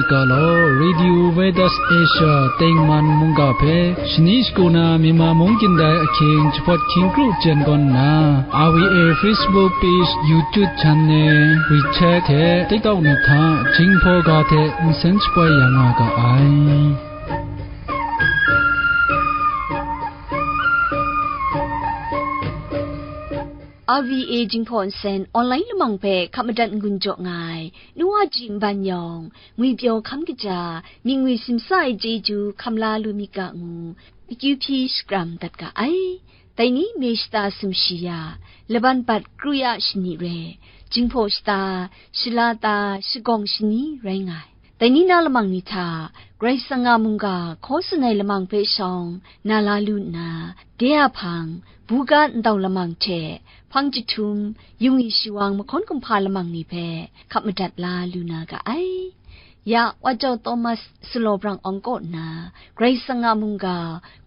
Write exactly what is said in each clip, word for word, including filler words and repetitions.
Ga law, Radio Veritas Asia tengman mungga hpe shani shagu na Myanmar mung kyindai ahkying jahpawt hkying kru jen gawn nna, R V A Facebook page, YouTube channel, WeChat hte TikTok ni hta Jinghpaw ga hte nsen shapoi ya nga ga ai. R V A Jinghpaw Nsen online lamang hpe hkap madat n-gun jaw nga ai, nu wa ji nban yawng, ngwipyaw hkam kaja, myit ngwi simsa ai chyeju hkam la lu myit ga ngu, akyu hpyi shakram dat ga ai. Dai ni me shata sumshi ya, laban bat kru ya shani re, Jinghpaw shata, shala ta, shagawng shani rai nga ai. Dai ni na lamang ni hta, Karai Kasang a mungga hkaw tsun ai lamang hpe shawng na la lu nna, de a hpang, buga ndau lamang hte, hpang jahtum, yung i shiwang mahkawn kumhpa lamang ni hpe hkap madat la lu na ga ai. Ya, Wa Jau Thomas Sulaw Brang Awng kaw nna, Karai Kasang a mungga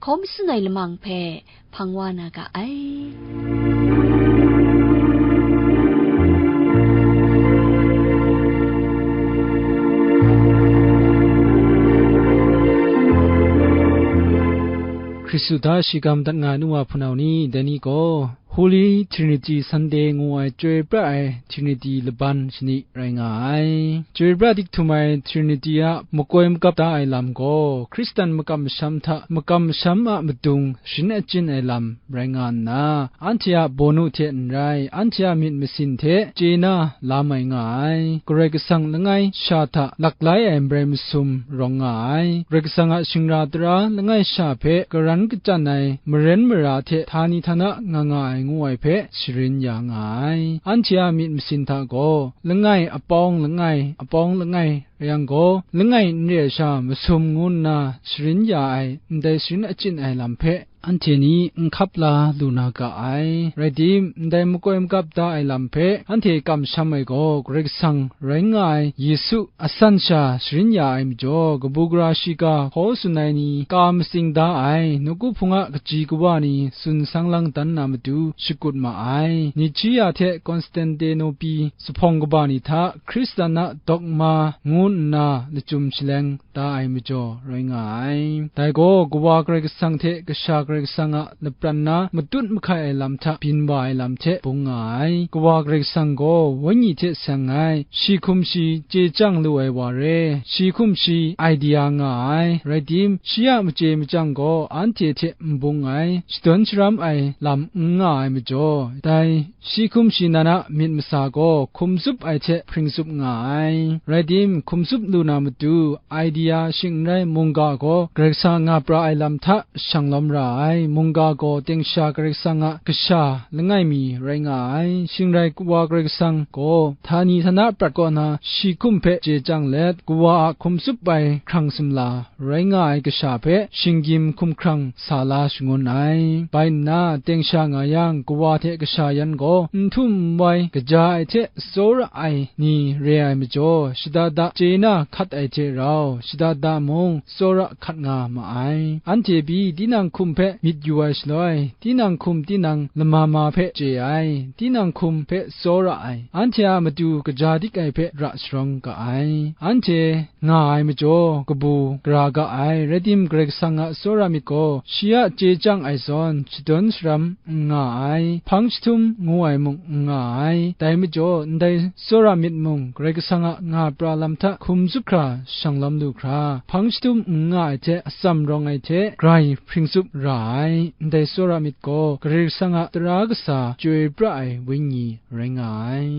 hkaw matsun ai lamang hpe hpang wa na ga ai. Hkristu hta shingkang dat nga ai nu wa hpunau ni, dai ni gaw, Holy Trinity Sunday ngu ai chyoi pra ai Trinity laban shani rai nga ai. Chyoi pra dik htum ai Trinity a makoi makap da ai lam gaw, Hkristan makam masham hta makam masham a madung sharin achyin ai lam rai nga nna, anhte a bawnu hte n rai, anhte a myit masin hte chye na lam ai nga ai. Karai Kasang langai sha hta laklai ai marai masum rawng nga ai. Karai Kasang a shingra tara langai sha hpe karan kachyan ai maren mara hte htani htana nga nga ai ngu ai hpe sharin ya nga ai. Anhte a myit masin hta gaw, langai apawng langai, apawng langai, rai yang gaw, langai n re ai sha masum ngu nna sharin ya ai ndai sharin achyin ai lam hpe, anhte ni n hkap la lu na ga ai. Rai tim, ndai makoi makap da ai lam hpe anhte kamsham ai gaw, Karai Kasang rai nga ai Yesu a san sha sharin ya ai majaw, kabu gara shiga hkaw tsun ai ni, ka matsing da ai, nawku hpung a kaji kawa ni tsun sang lang dan na matu shakut ma ai. Nicaea hte Konstantinopi zuphpawng kaba ni hta Hkristan a dogma ngu nna lachyum shaleng da ai majaw rai nga ai. Dai gaw Kawa Karai Kasang hte Kasha Karai Kasang a lapran na matut mahkai ai lam hta byin wa ai lam hte bung nga ai. Kawa Karai Kasang gaw Wenyi hte seng ai, shi hkum shi chye chyang lu ai wa re, shi hkum shi idea nga ai, rai tim, shi a machye machyang gaw anhte hte n bung ai, shadawn sharam ai lam n nga ai majaw, dai shi hkum shi nan a myit masa gaw hkum tsup ai hte hpring tsup nga ai. Rai tim, hkum tsup lu na matu, idea shing n rai mungga gaw Karai Kasang a nga pra ai lam hta shang lawm ra ai. Mungga gaw teng sha Karai Kasang a kasha langai mi rai nga ai. Shing rai Kawa Karai Kasang gaw htani htana prat kaw na shi hkum hpe chye chyang let, Kawa a hkum tsup ai hkrang sumla rai nga ai kasha hpe shinggyim hkumhkrang sa la shangun ai. Bai nna, teng sha nga yang, Kawa hte kasha yan gaw n htum n wai, kaja ai hte tsawra ai ni re ai majaw, shada da chye na hkat ai hte rau, shada da mung tsawra hkat nga ma ai. Anhte pyi tinang hkum hpe myit yu ai shaloi, tinang hkum tinang lama ma hpe chye ai, tinang hkum hpe tsawra ai, anhte a matu kaja dik ai hpe ra sharawng ga ai. Anhte nga ai majaw, kabu gara ga ai, rai tim, Karai Kasang a tsawra myit gaw, shi a chye chyang ai zawn, shadawn sharam n nga ai, hpang jahtum ngu ai mung n nga ai. Dai majaw, ndai tsawra myit mung, Karai Kasang a nga pra lam hta hkum tsup hkra shang lawm lu hkra, hpang jahtum n nga ai hte atsam rawng ai hte grai hpring tsup ra ai. Ndai tsawra myit gaw, Karai Kasang a tara kasa chyoi pra ai Wenyi rai nga ai.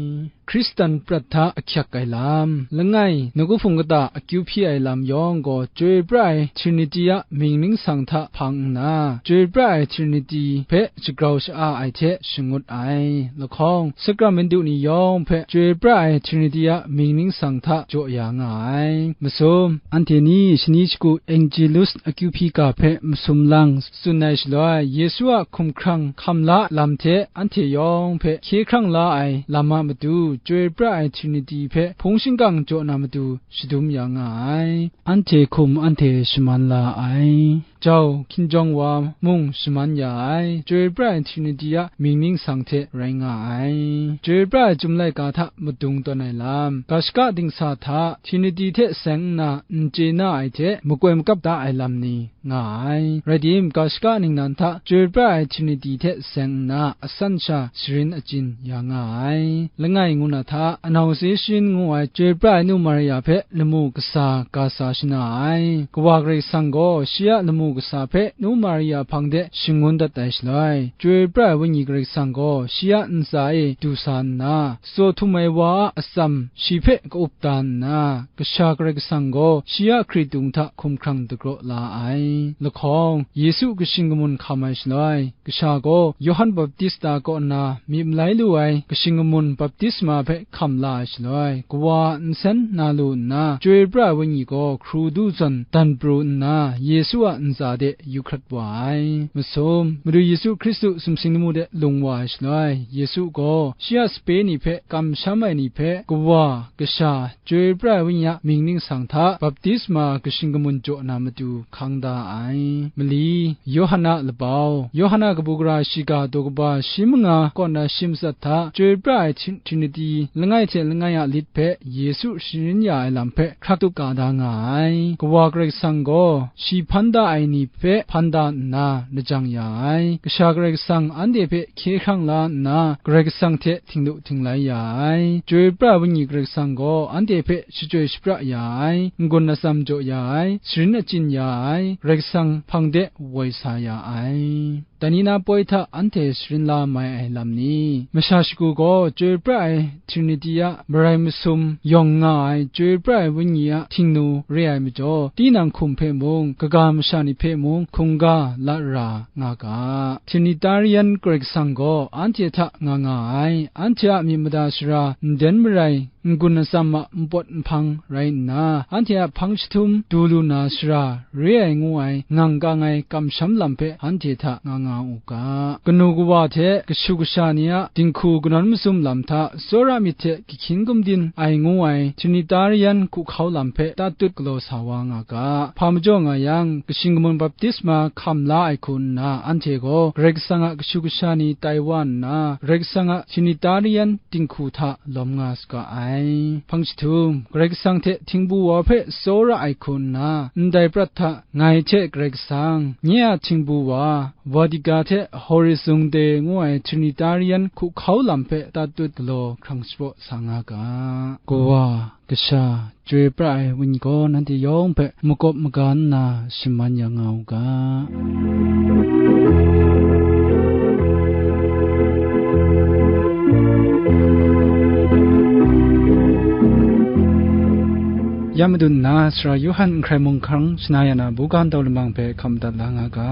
Hkristan prat hta ahkyak ai lam, langai, nawku hpung kata akyu hpyi ai lam yawng gaw, chyoi pra ai Trinity a mying ningsang hta hpang nna, chyoi pra ai Trinity hpe shagrau sha-a ai hte shangut ai. Lahkawng, sakramentu ni yawng hpe chyoi pra ai Trinity a mying ningsang hta jaw ya nga ai. Masum, anhte ni shani shagu Angelus akyu hpyi ga hpe masum lang tsun ai shaloi, Yesu a hkumhkrang hkam la lam hte anhte yawng hpe hkye hkrang la ai lam a matu, chyoi pra ai Trinity hpe hpung shingkang jaw na matu shadum ya nga ai. Anhte hkum anhte shaman la ai. jau hkinjawng wa mung shaman ya ai, Chyoi pra ai Trinity a mying ningsang hte rai nga ai. Chyoi pra ai Chyum laika hta madung tawn ai lam, ga shaka dingsa hta Trinity hte seng nna n chye na ai hte makoi makap da ai lam ni nga ai. Rai tim, ga shaka ningnan hta Chyoi pra ai Trinity hte seng nna asan sha sharin achyin ya nga ai. Langai ngu na hta, anau se sharin ngu ai Chyoi pra ai nu Maria hpe lamu kasa ga sa shana ai. Kawa Karai Kasang gaw shi a lamu kasa hpe nu Maria hpang de shangun dat ai shaloi, Chyoi pra ai Wenyi Karai Kasang gaw shi a ntsa e du sa nna, tsaw htum ai wa a atsam shi hpe ka-up da nna, Kasha Karai Kasang gaw shi a hkritung hta hkumhkrang dagraw la ai. Lahkawng, Yesu kashing kamun hkam ai shaloi, kasha gaw Yawhan Baptista kaw na myit malai lu ai kashing kamun baptisma hpe hkam la ai shaloi, kawa a nsen na lu nna, Chyoi pra ai Wenyi gaw hkru du zawn dan pru nna, Yesu a ntsa de yu hkrat wa ai. Masum, Madu Yesu Hkristu sumsing lamu de lung wa ai shaloi, Yesu gaw shi a sape ni hpe kamsham ai ni hpe, Kawa, Kasha, Chyoi pra ai Wenyi a mying ningsang hta baptisma kashing kamun jaw na matu hkang da ai. Mali, Yawhan a labau, Yawhan a kabu gara shiga daw kaba shi manga kaw na shi matsat hta, Chyoi pra ai Trin-, Trinity langai hte langai a lit hpe Yesu sharin ya ai lam hpe hkrak tup ka da nga ai. Kawa Karai Kasang gaw shi hpan da ai ni hpe hpan da nna lajang ya ai. Kasha Karai Kasang anhte hpe hkye hkrang la nna, Karai Kasang hte htinglu htinglai ya ai. Chyoi pra ai Wenyi Karai Kasang gaw anhte hpe shachyoi shapra ya ai, n-gun atsam jaw ya ai, sharin achyin ya ai, Karai Kasang hpang de woi sa ya ai. Dai ni na poi hta anhte sharin la mai ai lam ni? Masha shagu gaw Chyoi pra ai Trinity a marai masum yawng nga ai Chyoi pra ai Wenyi a htingnu re ai majaw, tinang hkum hpe mung, kaga masha ni hpe mung hkungga la ra nga ga. Trinitarian Karai Kasang gaw anhte hta nga nga ai, anhte a myit mada sara nden marai, n-gun atsam a npawt nhpang rai nna, anhte a hpang jahtum du lu na sara re ai ngu ai ngang kang ai kamsham lam hpe anhte hta nga nga u ga. Kanu kawa hte kashu kasha ni a dinghku kanawn masum lam hta tsawra myit hte kahkyin gumdin ai ngu ai Trinitarian hkuhkau lam hpe tatut galaw sa wa nga ga. Hpa majaw nga yang, kashing kamun baptisma hkam la ai hku nna, anhte gaw Karai Kasang a kashu kasha ni tai wa nna, Karai Kasang a Trinitarian dinghku hta lawm nga saga ai. Hpang jahtum, Karai Kasang hte htingbu wa hpe tsawra ai hku nna, ndai prat hta ngai hte Karai Kasang, nye a htingbu wa, Vatican hte Horizonte ngu ai Trinitarian hkuhkau lam hpe tatut galaw hkrang shapraw sa nga ga. Kawa, Kasha, Chyoi pra ai Wenyi gaw nanhte yawng hpe makawp maga nna shaman ya nga u ga. Ya madun nna, Sara Yawhan n hkrai mung hkrang shana ya na buga ndau lamang hpe hkam madat la nga ga.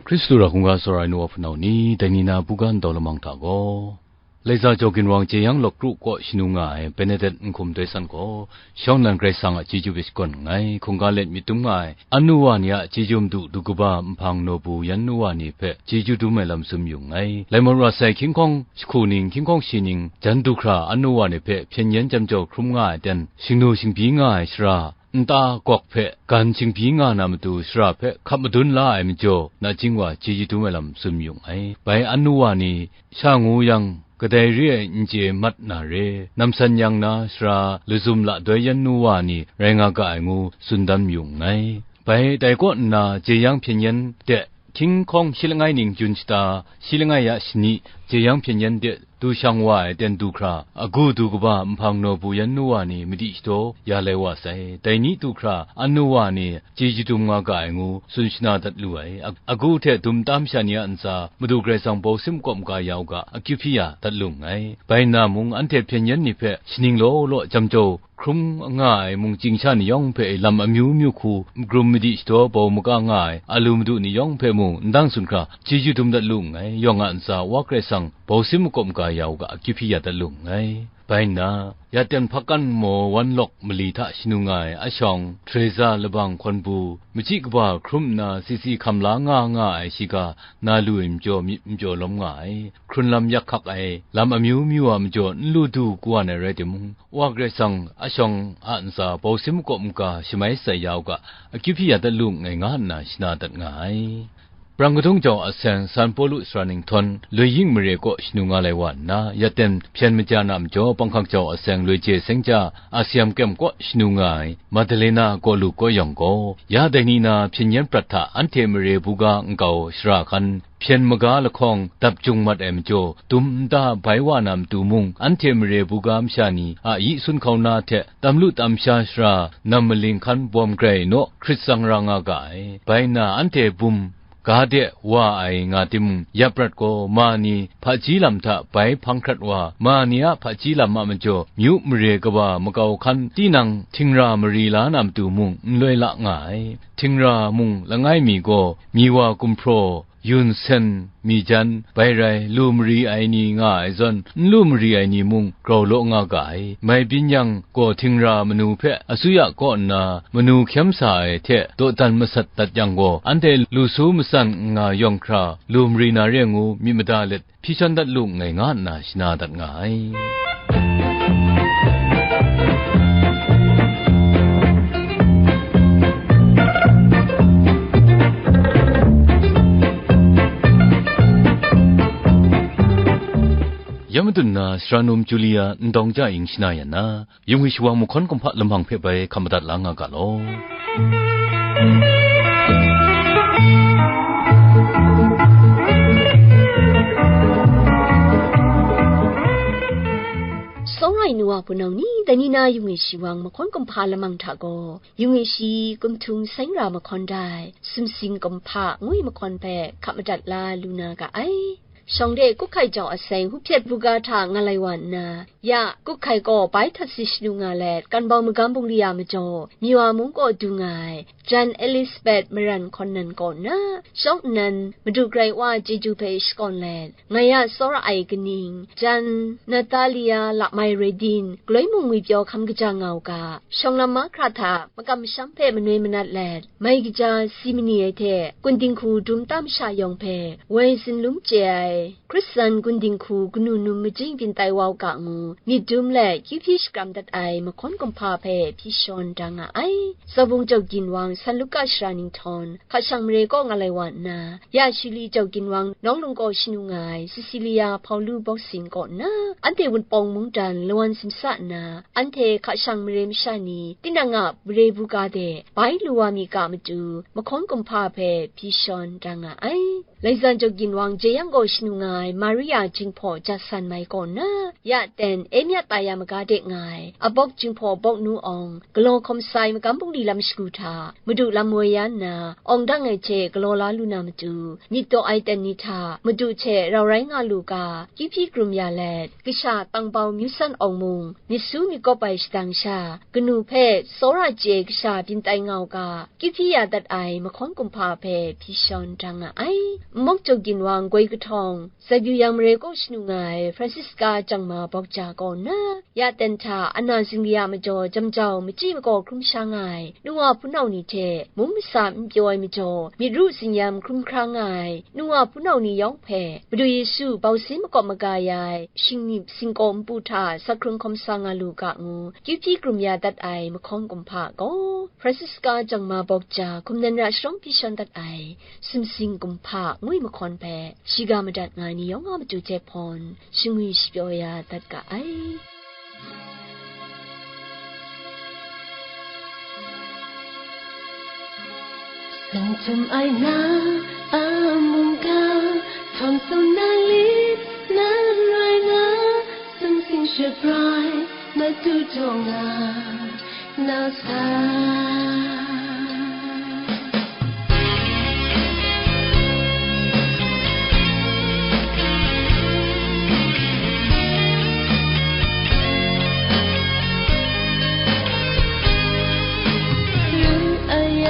Hkristu ra hkungga tsawra ai nu wa hpunau ni, dai ni na buga ndau lamang hta gaw, Laiza Jaw Ginwang Jeyang Lawk Kru kaw shanu nga ai Benedet Nhkum Doi San gaw, shawng nnan Karai Kasang a chyeju hpe shakawn nngai. Hkungga let myit dum nga ai anu wa ni a chyeju madu du kaba nhpang nawbu yan nu wa ni hpe chyeju dum ai lam tsun yu nngai. Lai maru ra sai hkying hkawng shahku ning, hkying hkawng shi ning, jan du hkra anu wa ni hpe hpyen yen chyam jaw hkrum nga ai ten, shingnu shingbyi nga ai sara, nta gawk hpe gan shingbyi nga na matu sara hpe hkap madun la ai majaw, nachying wa chyeju dum ai lam tsun yu nngai. Bai anu wa ni, sha ngu yang, kadai re ai n chye mat na re, namsan yang na sara lazum la doi yan nu wa ni rai nga ga ai ngu tsun dan yu nngai. Bai dai kaw nna jeyang hpyen yen de, hkying hkawng shi langai ning jun shata, shi langai ya shani, jeyang hpyen yen de du shang wa ai ten du hkra, agu du kaba nhpang nawbu yan nu wa ni madi shadaw ya lai wa sai. Dai ni du hkra, anu wa ni chyeju dum nga ga ai ngu tsun shana dat lu ai. A-, agu hte dum tam sha ni a ntsa, Madu Karai Kasang bau sim kawp maga ya u ga, akyu hpyi ya dat lu nngai. Bai nna mung, anhte hpyen yen ni hpe shaning law law jam jaw hkrum nga ai mung chyingsha ni yawng hpe lam amyu myu hku, magrum madi shadaw bau maga nga ai alu madu ni yawng hpe mung, ndang tsun hkra, chyeju dum dat lu nngai. Yawng a ntsa, Wa Karai Kasang bau sim makawp maga ya u ga, akyu hpyi ya dat lu nngai. Bai nna, ya ten hpakan maw wan lawk mali hta shanu nga ai ashawng, Teresa labang hkawn bu, machyi kaba hkrum nna sisi hkam la nga nga ai shiga, na lu ai majaw myit majaw lawm nga ai, hkrun lam yak hkak ai, lam amyu myu a majaw n lu du kawan ai rai timung, Wa Karai Kasang ashawng a ntsa bau sim kaw mungga shamai sai ya u ga, akyu hpyi ya dat lu nngai nga nna shana dat nga ai. Brang kadung jau a seng San Pawlu sara ninghtawn Lui Ying mare kaw shanu nga lai wa nna, ya ten hpyen maja na majaw, panghkak jau a seng Lui Je seng ja Asiam Kem kaw shanu nga ai Madalena kaw lu kaw yawng gaw, ya dai ni na hpyen yen prat hta anhte mare buga nkau shara hkan hpyen maga lahkawng dap jung mat ai majaw, dum nta bai wa na matu mung, anhte mare buga masha ni a yi sun hkauna hte tam lu tam sha shara nam maling hkan bawm grai naw hkrit tsang ra nga ga ai. Bai nna anhte bum ga de wa ai nga timung, ya prat gaw ma ni hpaji lam hta bai hpang hkrat wa, ma ni a hpaji lam a majaw, myu mare kaba makau hkan tinang htingra mari la na matu mung n loi la nga ai. Htingra mung langai mi gaw, mi wa gumhpraw, yun sen, mi jan, bai rai, lu mari ai ni nga ai zawn, n lu mari ai ni mung grau law nga ga ai. Mai byin yang gaw htingra manu hpe asuya kaw nna, manu hkyem sa ai hte dawdan masat dat yang gaw, anhte lu su matsan n nga yawng hkra, lu mari na re ngu myit mada let, hpyi shawn dat lu nngai nga nna shana dat nga ai. Ya madun na, sara num Julia ndawng ja ing shana yan na, yung ai shawang mahkawn kumhpa lamang hpe bai hkam madat la nga ga law. Sawrai nu wa hpunau ni, dai ni na yung ai shawang mahkawn kumhpa lamang hta gaw, yung ai shi kumhtung saingra mahkawn dai, sumsing kumhpa ngwi mahkawn hpe hkap madat la lu na ga ai. Shawng de kuk hkai jau a seng, hupyet buga hta nga lai wa nna, ya kuk hkai gaw bai htat si shanu nga let, kan bau magam bungli a majaw, Miwa mung kaw du nga ai, jan Elizabeth maran hkawn nan kaw nna, shawng nnan Madu Karai Wa chyeju hpe shakawn let, ngai a tsawra ai kaning, jan Natalia Lamai Redin, galoi mung ngwipyaw hkam kaja nga u ga, shawng lam mahkra hta makam masham hpe manoi manat let, mai kaja si mani ai hte, kun dinghku dum tam sha yawng hpe, woi zunlum chye ai, Hkristan kun dinghku kanu num majing byin tai wa u ga ngu, myit dum let kyu hpyi shakram dat ai mahkawn kumhpa hpe hpyi shawn da nga ai. Zawbung jau ginwang San Luka shara ninghtawn, hka shang mare kaw nga lai wa nna, ya Shuli jau ginwang nawng lung kaw shanu nga ai Sisilia Hpaulu bawsin kaw nna, anhte Wunpawng mungdan lawan simsa nna, anhte hka shang mare masha ni tinang a mare buga de bai lu wa mi ga matu, mahkawn kumhpa hpe hpyi shawn da nga ai. Laizan jau ginwang jeyang gaw shanu nga ai Maria Jinghpaw ja san mai kaw nna, ya ten e mya ta ya maga de nga ai, abawk Jinghpaw bawk nu awng, galaw hkawm sai magam bungli lam shagu hta, Madu lam woi ya nna, awng dang ai hte galaw la lu na matu, myit daw ai ten ni hta, Madu hte rau rai nga lu ga, kyu hpyi krum ya let, kasha tang bau myu san awng mung, myit su myit kawp ai shadang sha, kanu hpe tsawra chye ai kasha byin tai nga u ga, kyu hpyi ya dat ai mahkawn kumhpa hpe hpyi shawn da nga ai. Nmawk jau ginwang goi kahtawng, Zaibyu yang mare kaw shanu nga ai Francisca Jangma Bawk Ja kaw nna, ya ten hta ana zingri a majaw jam jau machyi makaw hkrum sha nga ai, nu wa hpunau ni hte mung masa n pyaw ai majaw, myit ru tsinyam hkrum hkra nga ai, nu wa hpunau ni yawng hpe, Madu Yesu bau sin makawp maga ya ai, shingnip singkaw npu hta sa hkrung hkawm sa nga lu ga ngu, kyu hpyi krum ya dat ai mahkawn kumhpa gaw, Francisca Jangma Bawk Ja hkum nan ra sharawng hpyi shawn dat ai, sumsing kumhpa ngwi mahkawn hpe, shiga madat nga ai ni yawng a matu hte hpawn, shangwi shapyaw ya dat ga ai. Santum ai na a mungga, htawng tsawm na lit nan rai nga, sumsing shabrai matu taw nga, na sa. Rai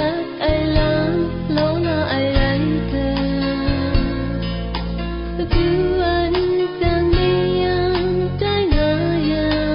ai lam, law la ai rai ta, du an dang ni yang tai nga yang.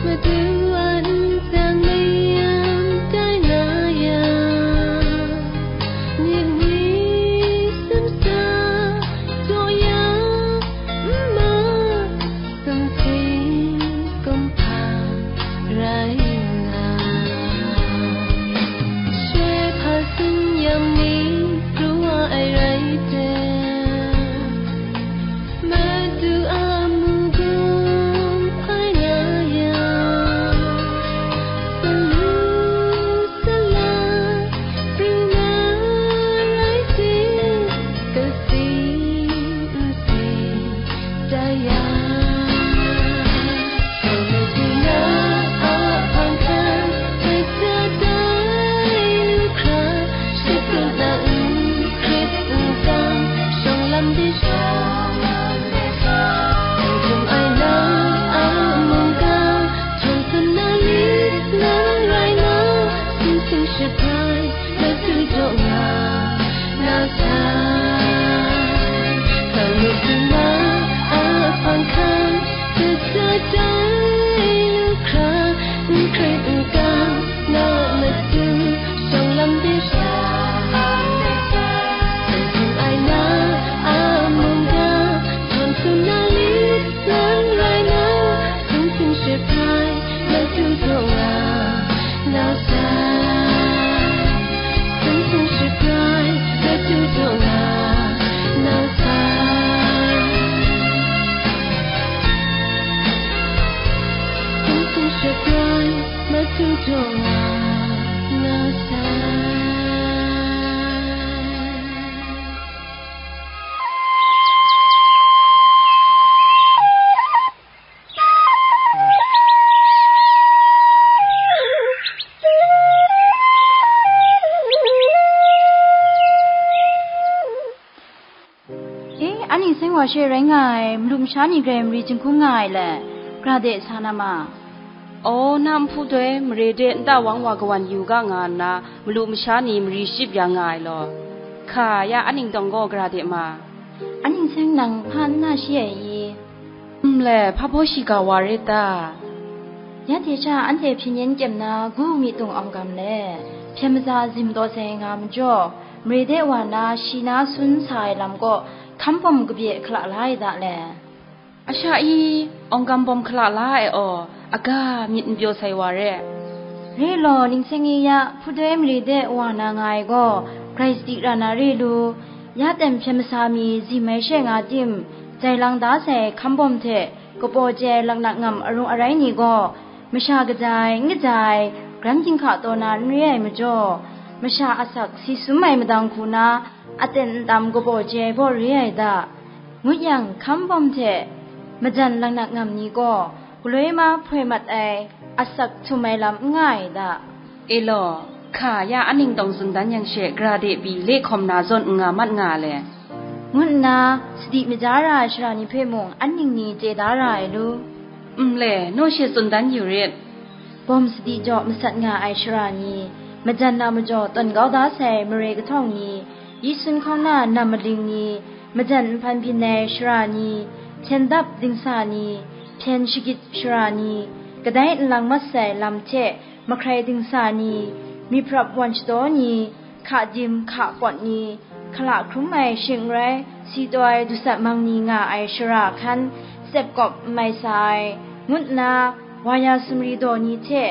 Madu a nsen mayam tai na yang, myit ni sumsa jaw ya, mma sumsing kumhpa rai nga. She hpa tsun yang ni pru wa ai rai te, Madu a mungkan hpai nga yang, salu sala pring na rai ting, kasi nsi daya. Salu pring na a hpang hkan, hpai sa dai lu hkra, shut na n hkrit n tang, shawng lam de sha. Hkum ai na a mungkan, htawn tsun na lit nan rai na, sing sing shabrai, na tu jaw nga na sai. Hkalu hkun na a hpang hkan, sat sat dai lu hkra, n hkrit n kang na matu, shawng lam de sha. Hkum ai na a mungga, htawn tsun na lit nan rai na, sing sing shabrai, na tu jaw nga na sai. Sing sing shabrai, na tu jaw nga na sai. Sing sing shabrai, na tu jaw nga na sai. E, anhte seng wa she rai nga ai, malu masha ni grai mari jinghkung nga ai le, gra de sa na ma. Aw, na nhpu doi mare de nta wang wa kawan yu ga nga nna, malu masha ni mari shachyip ya nga ai law. Hka ya, anhte dawng gaw gra de ma. Anhte seng nang hpa n na shi ai i? Nle, hpa baw shiga wa rit ta? Ya de sha anhte hpyen yen kyem na gu mi tung awng gam le, hpyen maza zim taw sai nga majaw, mare de wa na shi na sun sa ai lam kaw, hkam bawm kabye hkala la ai da le. A sha i, awng gam bawm hkala la ai aw, aga myit n pyaw sai wa re. Re law, ning seng i ya, hpudoi mare de wa na nga ai gaw, grai sadi ra na re lu, ya tem hpyen masa mi zim ai she nga tim, jai lang da sai hkam bawm hte, kapaw chye laknak ngam arung arai ni gaw, masha kaja ai, n kaja ai, gran ginhka taw na n re ai majaw, masha asak si sum ai madang hku na, aten ntam kapaw chye ai baw re ai da, ngut yang, hkam bawm hte majan laknak ngam ni gaw, galoi ma hpoi mat ai, asak htum ai lam n nga ai da. E law, hka ya anhte dawng tsun dan yang she, gra de pyi le hkawm na zawn n nga mat nga le, ngut nna, sadi maja ra ai sara ni hpe mung anhte ni chye da ra ai lu. Nle, naw she tsun dan yu rit. Bawm sadi jaw masat nga ai sara ni, majan na majaw tawn kau da sai mare kahtawng ni, yi sun hkawng na nam maling ni, majan nhpan byin ai sara ni, hpyen dap dingsa ni, hpyen shagit sara ni, kadai nlang mat sai lam hte mahkrai dingsa ni, myit prap wan shadaw ni, hka dim hka pawt ni, hkala hkrum ai shing n rai, si taw ai dusat mang ni nga ai sara hkan, sep kawp n mai sa ai, ngut nna, wa ya sumri daw ni hte,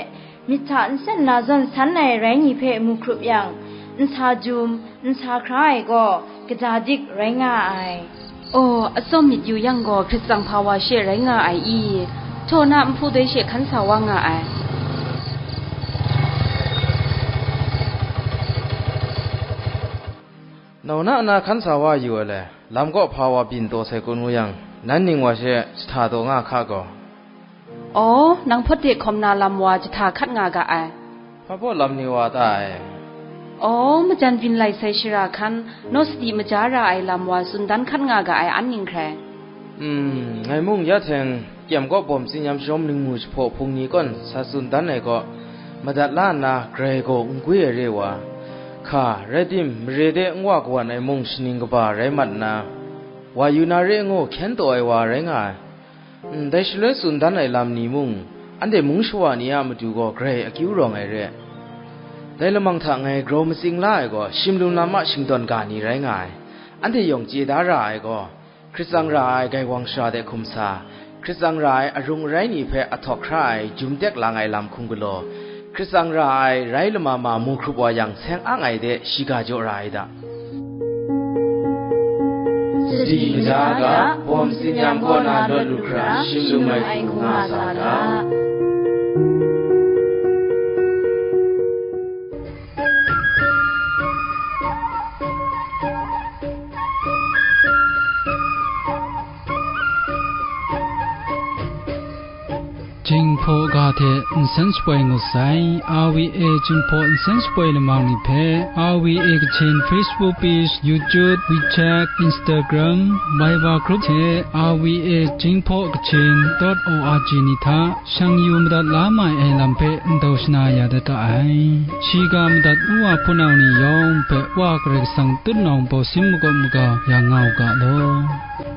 myit hta nsen na zawn san ai rai ni hpe mu hkrup yang, nsa jum, nsa hkra ai gaw, kaja dik rai nga ai. Aw, atsawm myit yu yang gaw, hkrit tsang hpa wa she rai nga ai i? Htaw na nhpu doi she hkan sa wa nga ai. Nau na na hkan sa wa yu ai le, lam kaw hpa wa byin taw sai kun ngu yang, nan ning wa she jahta taw nga hka gaw. Aw, nang hpawt de hkawm na lam wa jahta hkat nga ga ai. Hpa baw lam ni wa ta ai? Aw, majan byin lai sai shara hkan, naw sadi maja ra ai lam wa tsun dan hkat nga ga ai an ning hkrai. Hmm, ngai mung ya hteng, kyem kaw bawm tsinyam sharawm lingmu jahpaw hpung ni kawn sa tsun dan ai kaw, madat la nna grai gaw n gwi ai re wa, hka, rai tim, mare de n wa kawan ai mung shaning kaba rai mat nna, wa yu na re ngu hkyen taw ai wa rai nga ai. Ndai shaloi tsun dan ai lam ni mung, Anhte mung shawa ni a matu gaw grai akyu rawng ai re. Dai lamang hta ngai grau matsing la ai gaw, shim lum lam a shingtawn ga ni rai nga ai. Anhte yawng chye da ra ai gaw, hkrit tsang ra ai gaiwang shara de hkum sa, hkrit tsang ra ai arung arai ni hpe ahtawk hkra ai jum tek lang ai lam hkum galaw, hkrit tsang ra ai rai lama ma mu hkrup wa yang seng ang ai de shiga jaw ra ai da. Sadi maja ga, bawm tsinyam kaw na lawt lu hkra, shim lum ai hku nga sa ga. Jinghpaw ga hte nsen shapoi ngut sai, R V A Jinghpaw nsen shapoi lamang ni hpe, R V A Kachin Facebook page, YouTube, WeChat, Instagram, Viber group hte R V A Jinghpaw Kachin dot O R G ni hta shang yu madat la mai ai lam hpe ndau shana ya dat da ai. Shiga madat u wa hpunau ni yawng hpe Wa Karai Kasang tutnawng bawsin makawp maga yang nga u ga law.